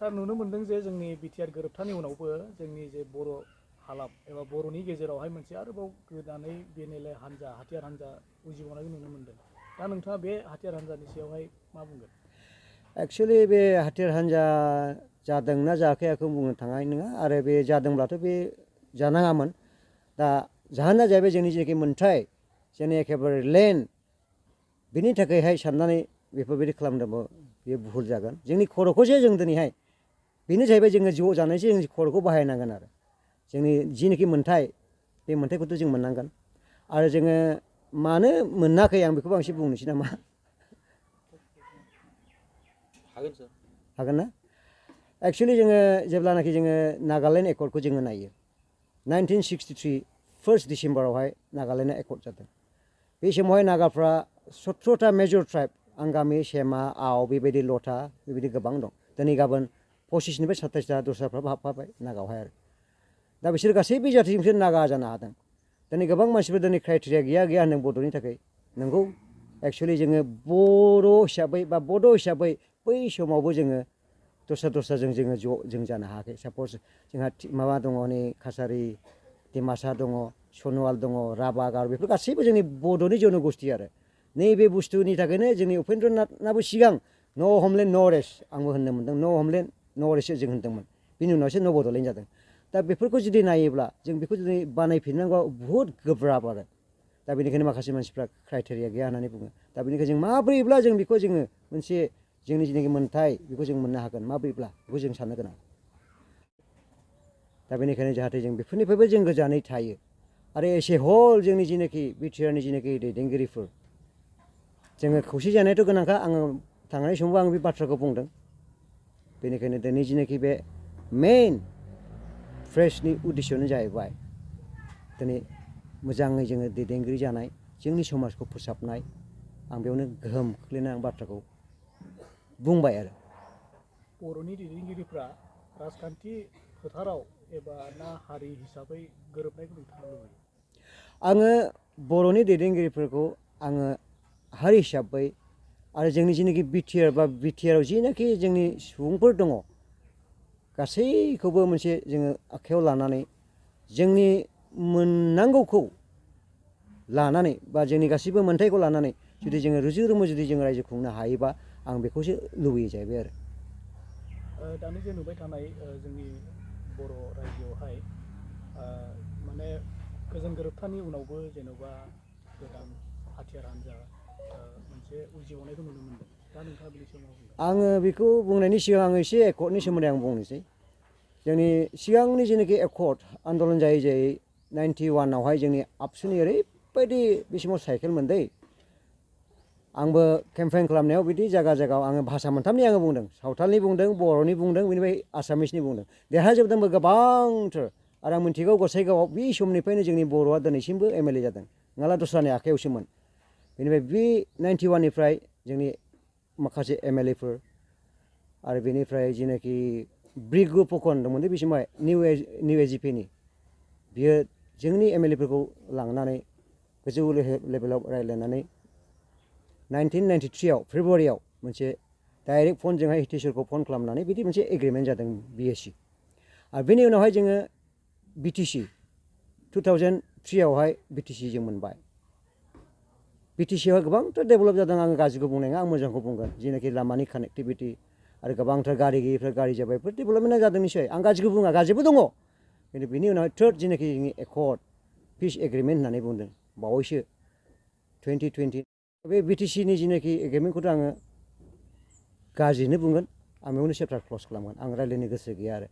सार नुनो मोनदों जे जोंनि बिटिआर गोरोबथानि उनावबो जोंनि जे बर' हालाम एबा बर'नि गेजेरावहाय मोनसे आरोबाव गोदानै बेनेले हान्जा हाथियार हान्जा उजिबावनायखौ नुनो मोनदों। दा नोंथाङा बे हाथियार हान्जानि सायावहाय मा बुंगोन? एक्चुअलि बे हाथियार हान्जा जादोंना जायाखै आंखौ बुंनो थांनाय नङा आरो बे जादोंब्लाथ' बे जानाङामोन। दा जाहोना जाहैबाय जोंनि जेखि मोन्थाय जोंनि एखेबारे लेन्ड बिनि थाखायहाय साननानै बेफोरबायदि खालामदोंबो बेयो भुल जागोन। जोंनि खर'खौसो जों दिनैहाय बेनो जाहैबाय जोङो ज' जानायसो जों खर'खौ बाहायनांगोन आरो जोंनि जिनिखि मोन्थाय बे मोन्थायखौथ' जों मोननांगोन आरो जोङो मानो मोनाखै आं बेखौबो आं एसे बुंनोसै नामा? हागोन ना? एक्चुअलि जोङो जेब्लानाखि जोङो नागालेण्ड एकर्डखौ जोङो नायो 1963 1 डिसेम्बरावहाय नागालेण्डआ एकर्ड जादों। बे समावहाय नागाफ्रा 17टा मेजर ट्राइब आंगामि सेमा आव बेबायदि लथा बेबायदि गोबां दं। दिनै गाबोन 25निफ्राय 27टा दस्राफ्राबो हाबफाबाय नागावहाय आरो दा बिसोर गासैबो जाथिजोंसो नागा जानो हादों। दिनै गोबां मानसिफोर दिनै क्राइटेरिया गैया होनदों बड'नि थाखाय। नंगौ एक्चुअलि जोङो बर' हिसाबै बा बड' हिसाबै बै समावबो जोङो दस्राजों जोङो जों जानो हायाखै। साप'ज जोंहा माबा दङ नै कासारि डिमासा दङ, सन'वाल दङ, राभा गार बेफोर गासैबो जोंनि बड'नि जन'गस्थि आरो नैबे बुस्थुनि थाखायनो जोंनि उपेन्द्रनाथआबो सिगां न' हमलेण्ड न' रेस्ट आंबो होननो मोनदों न' हमलेण्ड न' रेस्ट जों होनदोंमोन। बिनि उनावसो न' बड'लेण्ड जादों। दा बेफोरखौ जुदि नायोब्ला जों बेखौ जुदि बानायफिननांगौआ बुहुद गोब्राब आरो दा बेनिखायनो माखासे मानसिफ्रा क्राइटेरिया गैया होननानै बुङो। दा बेनिखायनो जों माब्रैब्ला जों बेखौ जोङो मोनसे जोंनि जिनाखि मोन्थाय बेखौ जों मोननो हागोन माब्रैब्ला बेखौ जों साननो गोनां। दा बेनिखायनो जाहाथे जों बेफोरनिफ्रायबो जों गोजानै थायो आरो एसे हल जोंनि जिनाखि बिटिआरनि जिनाखि दैदेनगिरिफोर जोङो खौसे जानायाथ' गोनांखा। आङो थांनाय समावबो आं बे बाथ्राखौ बुंदों। बेनिखायनो दिनै जिनाखि बे मेइन फ्रेसनि उद्देश्यआनो जाहैबाय दिनै मोजाङै जोङो दैदेनगिरि जानाय जोंनि समाजखौ फोसाबनाय आं बेयावनो गोहोम खोख्लैनाय आं बाथ्राखौ बुंबाय आरो बर'नि दैदेनगिरिफ्रा राजखान्थि फोथाराव एबा ना हारि हिसाबै गोरोबनायखौ नोंथाङा लुबैयो? आङो बर'नि दैदेनगिरिफोरखौ आङो हारि हिसाबै आरो जोंनि जिनाखि बिटिआर बा बिटिआरआव जिनाखि जोंनि सुबुंफोर दङ गासैखौबो मोनसे जोङो आखायाव लानानै जोंनि मोननांगौखौ लानानै बा जोंनि गासैबो मोन्थायखौ लानानै जुदि जोङो रुजु रुमु जुदि जों रायजो खुंनो हायोबा आं बेखौसो लुबैयो जाहैबाय आरो दानि जे नुबाय थानाय जोंनि बर' रायजोआवहाय माने गोजोन गोरोबथानि उनावबो जेन'बा गोदान हाथियार हान्जा मोनसे उजिबावनायखौ नुनो मोनदों। दा नोंथाङा बेनि सायाव मा बुंगोन? आङो बेखौ बुंनायनि सिगां आङो एसे एकर्डनि सोमोन्दै आं बुंनोसै। जोंनि सिगांनि जेनाखि एकर्ड आन्दलन जायै जायै 91आवहाय जोंनि आबसुनि ओरैबायदि बे समाव साइकेल मोनदै आंबो केम्पेइन खालामनायाव बिदि जायगा जायगायाव आङो भाषा मोनथामनि आङो बुंदों। सावथालनि बुंदों, बर'नि बुंदों, बेनिफ्राय आसामिसनि बुंदों। देरहाजोबदोंबो गोबांथार आरो आं मिथिगौ गसाइगावआव बे समनिफ्रायनो जोंनि बर'आ दिनैसिमबो एमएलए जादों नङाब्ला दस्रानि आखायावसोमोन। बेनिफ्राय बे 91निफ्राय जोंनि माखासे एमएलएफोर आरो बेनिफ्राय जिनाखि ब्रिगु फकन दंमोन बे समाव निउ एजिपिनि बियो जोंनि एमएलएफोरखौ लांनानै गोजौ लेभेलाव रायज्लायनानै 1993आव फेब्रुवारियाव मोनसे डाइरेक्ट फनजोंहाय हितेश्वरखौ फन खालामनानै बिदि मोनसे एग्रिमेन्ट जादों बिएसि। आरो बेनि उनावहाय जोङो बिटिसि 2003आवहाय बिटिसि जों मोनबाय। बिटिसिआवहाय गोबांथार डेभेलप जादों। आङो गाज्रिखौ बुंनाय नङा, आं मोजांखौ बुंगोन। जेनाखि लामानि कानेक्टिभिटि आरो गोबांथार गारि गैयिफ्रा गारि जाबाय, बेफोर डेभेलपमेन्टआ जादों निश्चय। आं गाज्रिखौ बुङा, गाज्रिबो दङ। खिन्थु बेनि उनावहाय थार्ड जेनाखि जोंनि एकर्ड पिस एग्रिमेन्ट होननानै बुंदों बावैसो 2020 बे बिटिसिनि जेनाखि एग्रिमेन्टखौथ' आङो गाज्रिनो बुंगोन। आं बेयावनो चेप्टार क्लस खालामगोन। आं रायज्लायनो गोसो गैया आरो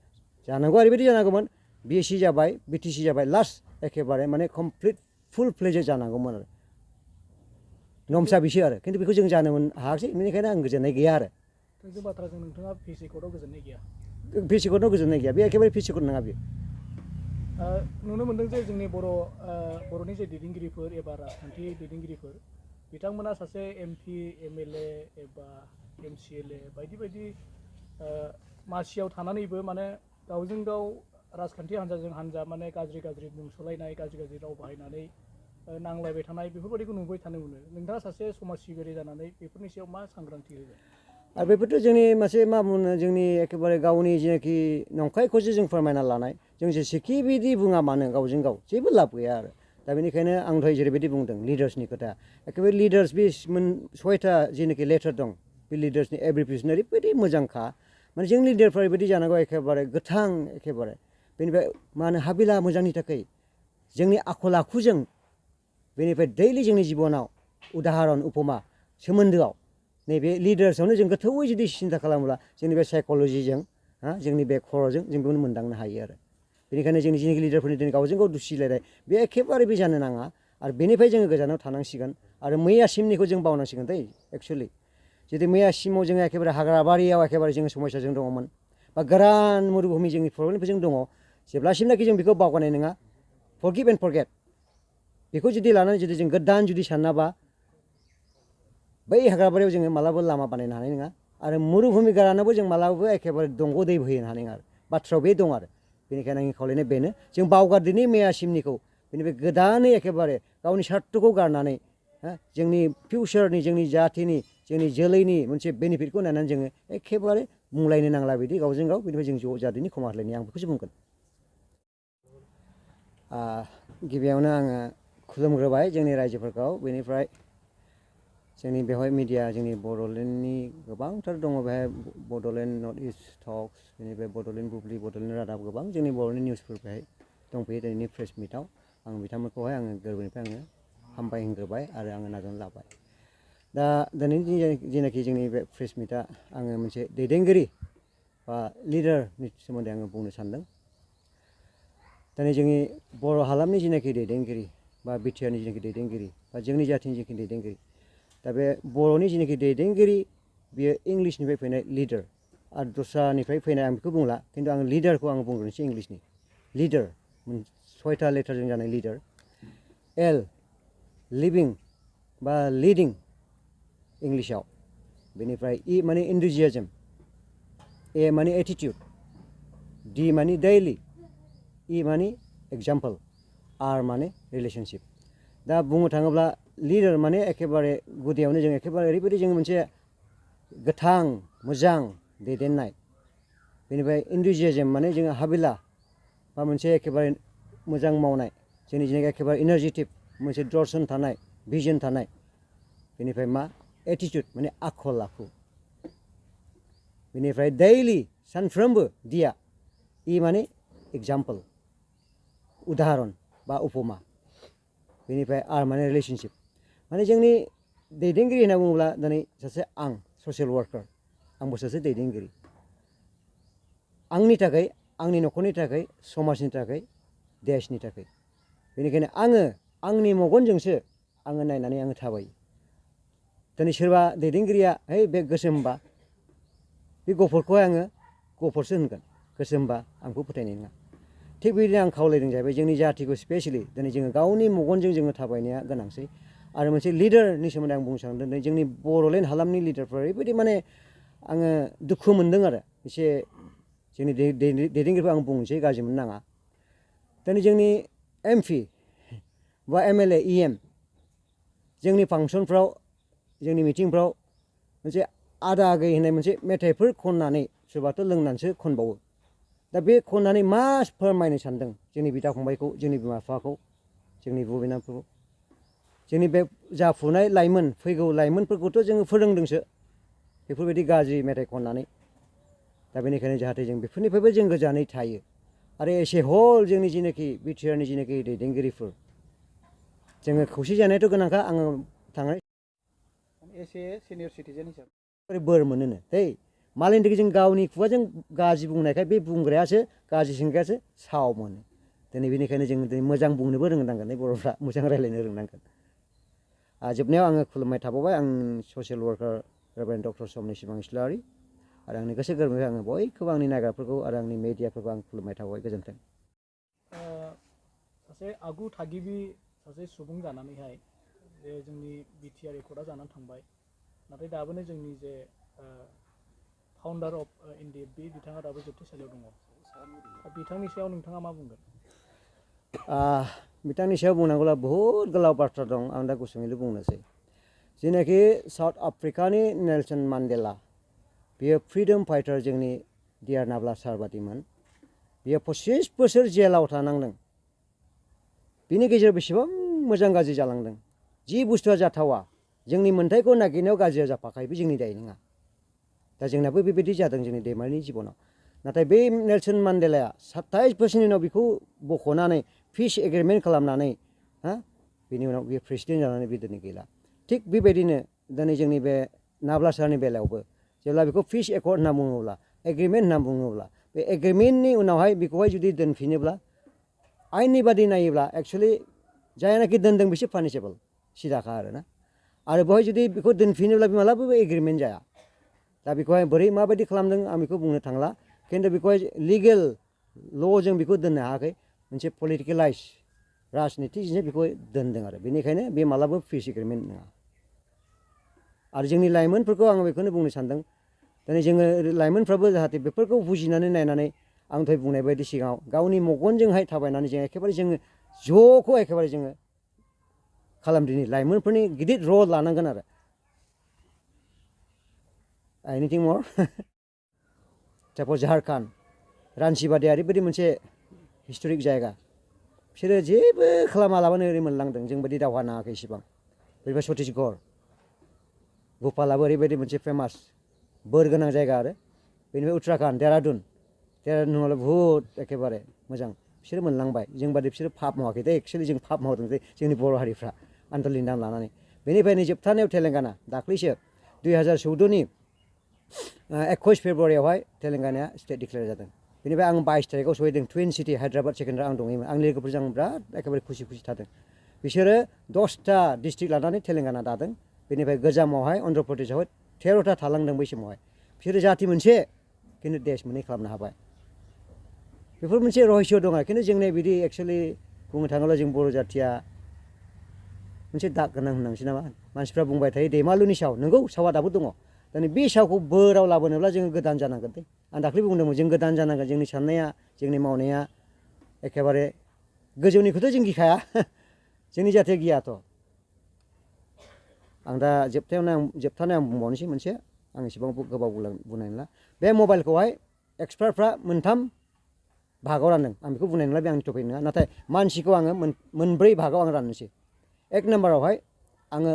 जानांगौ ओरैबायदि जानांगौमोन बिएसि जाबाय, बिटिसि जाबाय, लास्ट एखेबारे माने कमप्लिट फुल फ्लेजेड जानांगौमोन आरो नमसा बिसो आरो खिन्थु बेखौ जों जानो हायाखिसै। बेनिखायनो आं गोजोननाय गैया आरो थोंजों बाथ्राजों नोंथाङा पिस एकर्डआव गोजोननाय गैया? पिस एकर्डआव गोजोननाय गैया। बे एखेबारे पिस एकर्ड नङा बेयो। नुनो मोनदों जे जोंनि बर'नि जे दैदेनगिरिफोर एबा राजखान्थि दैदेनगिरिफोर बिथांमोना सासे एमपि एमएलए एबा एमसिएलए बायदि बायदि मासियाव थानानैबो माने गावजों गाव राजखान्थि हान्जाजों हान्जा माने गाज्रि गाज्रि मुं सोलायनाय, गाज्रि गाज्रि राव बाहायनानै नांलायबाय थानाय बेफोरबायदिखौ नुबाय थानो मोनो। नोंथाङा सासे समाज सिबियारि जानानै बेफोरनि सायाव मा सांग्रांथि होगोन? आरो बेफोरथ' जोंनि मोनसे मा बुङो जोंनि एखेबारे गावनि जेनाखि नंखायखौसो जों फोरमायना लानाय जों जेसेखि बिदि बुङा मानो गावजों गाव जेबो लाब गैया आरो दा बेनिखायनो आं दहाय जेरैबायदि बुंदों लिडार्सनि खोथा एखेबारे लिडार्स बे सयथा जेनाखि लेटार दं बे लिडार्सनि एब्रिभिएसन ओरैबायदि मोजांखा माने जों लिडारफ्रा ओरैबायदि जानांगौ एखेबारे गोथां एखेबारे बेनिफ्राय मा होनो हाबिला मोजांनि थाखाय जोंनि आखल आखुजों बेनिफ्राय दैलि जोंनि जिबनाव उदाहरन उपमा सोमोन्दोआव नैबे लिडार्सआवनो जों गोथौवै जुदि सिन्था खालामोब्ला जोंनि बे साइक'लजिजों जोंनि बे खर'जों जों बेखौनो मोनदांनो हायो आरो बेनिखायनो जोंनि जेनाखि लिडारफोरनि दिनै गावजों गाव दुसिलायनाय बे एखेबारे बे जानो नाङा आरो बेनिफ्राय जोङो गोजानाव थानांसिगोन आरो मैयासिमनिखौ जों बावनांसिगोन दै एक्सुवेलि जुदि मैयासिमाव जोङो एखेबारे हाग्रा बारियाव एखेबारे जोङो समयसाजों दङमोन बा गोरान मरुभूमि जोंनि प्रब्लेमफोर जों दङ जेब्लासिमनाखि जों बेखौ बावगारनाय नङा फरगिभ एन्ड फरगेट बेखौ जुदि लानानै जुदि जों गोदान जुदि सानाबा बै हाग्राबारियाव जोङो मालाबा लामा बानायनो हानाय नङा आरो मरुभूमि गोरानावबो जों मालाबाबो एखेबारे दंग' दै बोहैनो हानाय नङा आरो बाथ्रायाव बे दं आरो बेनिखायनो आंनि खावलायनाय बेनो जों बावगारदिनि मैयासिमनिखौ बेनिफ्राय गोदानै एखेबारे गावनि स्वार्थखौ गारनानै जोंनि फिउचारनि जोंनि जाथिनि जोंनि जोलैनि मोनसे बेनिफिटखौ नायनानै जोङो एखेबारे बुंलायनो नांला बिदि गावजों गाव बेनिफ्राय जों ज' जादिनि खमा होलायनाय आं बेखौसो बुंगोन गिबियावनो आङो खुलुमग्रोबाय जोंनि रायजोफोरखौ बेनिफ्राय जोंनि बेवहाय मिडिया जोंनि बड'लेण्डनि गोबांथार दङ बेहाय बड'लेण्ड नर्थ इस्ट टक्स बेनिफ्राय बड'लेण्ड बुब्लि बड'लेण्ड रादाब गोबां जोंनि बर'नि निउसफोर बेहाय दंफैयो दिनैनि प्रेस मिटआव आं बिथांमोनखौहाय आङो गोरबोनिफ्राय आङो हामबाय होनग्रोबाय आरो आङो नाजावनानै लाबाय दा दिनैनि जेनाखि जोंनि बे प्रेस मिटआ आङो मोनसे दैदेनगिरि बा लिडारनि सोमोन्दै आङो बुंनो सानदों दिनै जोंनि बर' हालामनि जेनाखि दैदेनगिरि बा बिटिआरनि जेनाखि दैदेनगिरि बा जोंनि जाथिनि जेनाखि दैदेनगिरि दा बे बर'नि जेनाखि दैदेनगिरि बियो इंलिसनिफ्राय फैनाय लिडार आरो दस्रानिफ्राय फैनाय आं बेखौ बुंला खिन्थु आं लिडारखौ आं बुंग्रोनोसै इंलिसनि लिडार सयथा लेटारजों जानाय लिडार एल लिभिं बा लिडिं इंलिसाव बेनिफ्राय इ माने इन्थुजियाजम ए माने एटिटिउड डि माने दैलि इ माने एग्जाम्पल आर माने रिलेशनशिप दा बुंनो थाङोब्ला लिडार माने एखेबारे गुदियावनो जों एखेबारे ओरैबायदि जों मोनसे गोथां मोजां दैदेननाय बेनिफ्राय इन्थुजियाजम माने जोङो हाबिला बा मोनसे एखेबारे मोजां मावनाय जोंनि जेनाखि एखेबारे इनारजेटिक मोनसे दर्शन थानाय भिजन थानाय बेनिफ्राय मा एटिटिउड माने आखल आखु बेनिफ्राय दैलि सानफ्रोमबो दिया इ माने एग्जाम्पल उदाहरन बा उपमा बेनिफ्राय आर माने रिलेशनशिप माने जोंनि दैदेनगिरि होनना बुङोब्ला दिनै सासे आं ससियेल वार्कार आंबो सासे दैदेनगिरि आंनि थाखाय आंनि न'खरनि थाखाय समाजनि थाखाय देशनि थाखाय बेनिखायनो आङो आंनि मेगनजोंसो आङो नायनानै आङो थाबायो दिनै सोरबा दैदेनगिरिया है बे गोसोमबा बे गफुरखौहाय आङो गफुरसो होनगोन गोसोमबा आंखौ फोथायनाय नङा थिग बेबायदिनो आं खावलायदों जाहैबाय जोंनि जाथिखौ स्पेसियेलि दिनै जोङो गावनि मेगनजों जोङो थाबायनाया गोनांसै आरो मोनसे लिडारनि सोमोन्दै आं बुंनो सानदों दिनै जोंनि बड'लेण्ड हालामनि लिडारफ्रा ओरैबायदि माने आङो दुखु मोनदों आरो एसे जोंनि दैदेनगिरिखौ आं बुंनोसै गाज्रि मोननो नाङा दिनै जोंनि एमपि बा एमएलए इएम जोंनि फांसनफ्राव जोंनि मिटिंफ्राव मोनसे आदा आगै होननाय मोनसे मेथाइफोर खननानै सोरबाथ' लोंनानैसो खनबावो दा बे खननानै मा फोरमायनो सानदों जोंनि बिदा फंबायखौ जोंनि बिमा बिफाखौ जोंनि बिब' बिनानावफोरखौ जोंनि बे जाफुनाय लाइमोन फैगौ लाइमोनफोरखौथ' जोङो फोरोंदोंसो बेफोरबायदि गाज्रि मेथाइ खननानै दा बेनिखायनो जाहाथे जों बेफोरनिफ्रायबो जों गोजानै थायो आरो एसे हल जोंनि जेनाखि बिटिआरनि जेनाखि दैदेनगिरिफोर जोङो खौसे जानायाथ' गोनांखा आङो थांनाय एसे सिनियर सिटिजेन हिसाबै बोर मोनोनो है मालायनि थाखाय जों गावनि खुगाजों गाज्रि बुंनायखाय बे बुंग्रायासो गाज्रि सोंग्रायासो साव मोनो दिनै बेनिखायनो जों दिनै मोजां बुंनोबो रोंनांगोन बर'फ्रा मोजां रायज्लायनो रोंनांगोन जोबनायाव आङो खुलुमनाय थाबावबाय आं ससियेल वार्कार रेभारेन्ड डक्टर समनि सिमां इस्लारि आरो आंनि गोसो गोरबोनिफ्राय आङो बयखौबो आंनि नायग्राफोरखौ आरो आंनि मेडियाफोरखौ आं खुलुमनाय थाबाय गोजोन्थों सासे आगु थागिबि सासे सुबुं जानानैहाय जे जोंनि बिटिआर एकर्डआ जानानै थांबाय नाथाय दाबोनो जोंनि जे फाउन्डार अफ एनडिएफबि बिथाङा दाबो जोबथेसालियाव दङ बिथांनि सायाव नोंथाङा मा बुंगोन बिथांनि सायाव बुंनांगौब्ला बहुद गोलाव बाथ्रा दं आं दा गुसुङैल' बुंनोसै जेनाखि साउथ आफ्रिकानि नेलसन मान्डेला बेयो फ्रिडम फाइटार जोंनि डिआर नाब्ला सार बादिमोन बेयो 25 बोसोर जेलाव थानांदों बिनि गेजेराव बेसेबां मोजां गाज्रि जालांदों जि बुस्थुआ जाथावा जोंनि मोन्थाइखौ नागिरनायाव गाज्रिया जाफाखायो बे जोंनि दाय नङा दा जोंनाबो बेबायदि जादों जोंनि दैमारिनि जिबनाव नाथाय बे नेलसन मान्डेलाया 27 बोसोरनि उनाव बेखौ बख'नानै पिस एग्रिमेन्ट खालामनानै बिनि उनाव बियो प्रेसिडेन्ट जानानै बे दिनै गैला थिग बेबायदिनो दिनै जोंनि बे नाब्ला सारनि बेलायावबो जेब्ला बेखौ पिस एकर्ड होनना बुङोब्ला एग्रिमेन्ट होनना बुङोब्ला बे एग्रिमेन्टनि उनावहाय बेखौहाय जुदि दोनफिनोब्ला आयेननि बादि नायोब्ला एक्सुवेलि जायनाखि दोनदों बिसोर पानिसेबल सिदाखा आरोना आरो बेवहाय जुदि बेखौ दोनफिनोब्ला मालाबाबो एग्रिमेन्ट जाया दा बेखौहाय बोरै माबायदि खालामदों आं बेखौ बुंनो थांला खिन्थु बेखौहाय लिगेल ल'जों बेखौ दोननो हायाखै मोनसे पलिटिकेलाइज राजनितिजोंसो बेखौ दोनदों आरो बेनिखायनो बे मालाबाबो पिस एग्रिमेन्ट नङा आरो जोंनि लाइमोनफोरखौ आङो बेखौनो बुंनो सानदों दिनै जोङो लाइमोनफ्राबो जाहाथे बेफोरखौ बुजिनानै नायनानै आं दहाय बुंनाय बायदि सिगाङाव गावनि मेगनजोंहाय थाबायनानै जों एखेबारे जोङो ज'खौ एखेबारे जोङो खालामदिनि लाइमोनफोरनि गिदिर रल लानांगोन आरो एनिथिं मर सापज झारखन्ड रान्चि बादिया ओरैबायदि मोनसे हिस्ट'रिक जायगा बिसोरो जेबो खालामालाबानो ओरै मोनलांदों जोंबायदि दावहा नाङाखै इसिबां बेनिफ्राय छत्तीसगढ़ भुपालाबो ओरैबायदि मोनसे फेमास बोर गोनां जायगा आरो बेनिफ्राय उत्तराखन्ड देरादुन नङाब्ला बुहुद एखेबारे मोजां बिसोरो मोनलांबाय जोंबादि बिसोरो फाप मावाखै दे एक्सुवेलि जों फाप मावदों जे जोंनि बर' हारिफ्रा आन्दलिन नाम लानानै बेनिफ्राय नै जोबथानायाव तेलेंगाना दाख्लैसो 2014नि 21 फेब्रुवारियावहाय तेलेंगानाया स्टेट डिक्लेयार जादों बेनिफ्राय आं 22 तारिखआव सहैदों टुइन सिटि हायद्राबाद सेकेन्डाराव आं दङैमोन आंनि लोगोफोरजों आं बिराद एखेबारे खुसि थादों बिसोरो 10टा डिस्ट्रिक्ट लानानै तेलेंगाना दादों बेनिफ्राय गोजामावहाय अन्ध्र प्रदेशआवहाय 13टा थालांदों बै समावहाय बिसोरो जाथि मोनसे खिन्थु देश मोननै खालामनो हाबाय बेफोर मोनसे रहस्य दं आरो खिन्थु जोंनि बिदि एक्सुवेलि बुंनो थाङोब्ला जों बर' जाथिया मोनसे दाग गोनां होननांसै नामा मानसिफ्रा बुंबाय थायो दैमालुनि साव नंगौ सावा दाबो दङ दिनै बे सावखौ बोराव लाबोनोब्ला जोङो गोदान जानांगोन दे आं दाख्लै बुंदोंमोन जों गोदान जानांगोन जोंनि साननाया जोंनि मावनाया एखेबारे गोजौनिखौथ' जों गिखाया जोंनि जाथिया गियाथ' आं दा जोबथानायाव आं बुंबावनोसै मोनसे आं एसेबां गोबाव बुंनाय नंला बे मबाइलखौहाय एक्सपार्टफ्रा मोनथाम भागाव रानदों आं बेखौ बुंनाय नंला बे आंनि टपिक नङा नाथाय मानसिखौ आङो मोनब्रै भागाव आं राननोसै एक नाम्बारावहाय आङो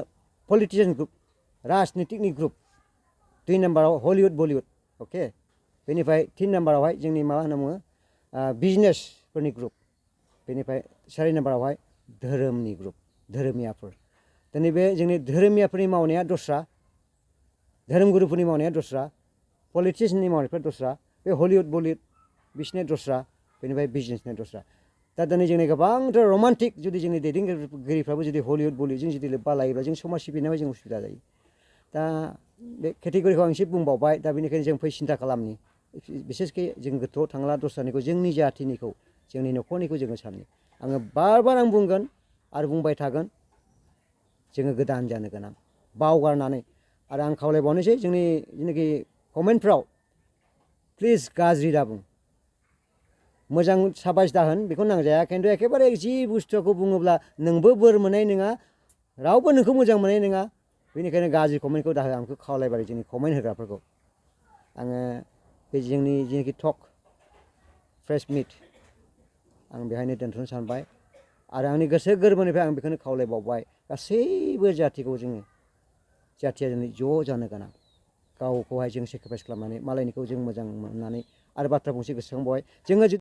पलिटिसियान ग्रुप राजनितिकनि ग्रुप 2 नाम्बाराव हलिउड बलिउड अके बेनिफ्राय 3 नाम्बारावहाय जोंनि मा होनना बुङो बिजनेसफोरनि ग्रुप बेनिफ्राय 4 नाम्बारावहाय धोरोमनि ग्रुप धोरोमियाफोर दिनै बे जोंनि धोरोमियाफोरनि मावनाया दस्रा धोरोमगुरुफोरनि मावनाया दस्रा पलिटिसियाननि मावनायफ्रा दस्रा बे हलिउड बलिउड बिसोरनि दस्रा बेनिफ्राय बिजनेसनि दस्रा दा दिनै जोंनि गोबांथार रमान्टिक जुदि जोंनि दैदेनगिरिफ्राबो जुदि हलिउड बलिउडजों जुदि लोब्बा लायोब्ला जों समाज सिबिनायाव जों उसुबिदा जायो दा बे केटेगरिखौ आं एसे बुंबावबाय दा बेनिखायनो जों फै सिन्था खालामनि बिसेसके जों गोथौआव थांला दस्रानिखौ जोंनि जाथिनिखौ जोंनि न'खरनिखौ जोङो साननि आङो बार आं बुंगोन आरो बुंबाय थागोन जोङो गोदान जानो गोनां बावगारनानै आरो आं खावलायबावनोसै जोंनि जेनाखि कमेन्टफ्राव प्लिज गाज्रि दाबुं मोजां साबायस दाहोन बेखौ नांजाया खिन्थु एखेबारे जि बुस्थुखौ बुङोब्ला नोंबो बोर मोननाय नङा रावबो नोंखौ मोजां मोननाय नङा बेनिखायनो गाज्रि कमेन्टखौ दाहो आं बेखौ खावलायबाय जोंनि कमेन्ट होग्राफोरखौ आङो बे जोंनि जेनाखि टक फ्रेश मिट आं बेहायनो दोनथ'नो सानबाय आरो आंनि गोसो गोरबोनिफ्राय आं बेखौनो खावलायबावबाय गासैबो जाथिखौ जोङो जाथिया जोंनि ज' जानो गोनां गावखौहाय जों सेक्रिफाइस खालामनानै मालायनिखौ जों मोजां मोननानै आरो बाथ्रा बुंसे गोसोखांबावबाय जोङो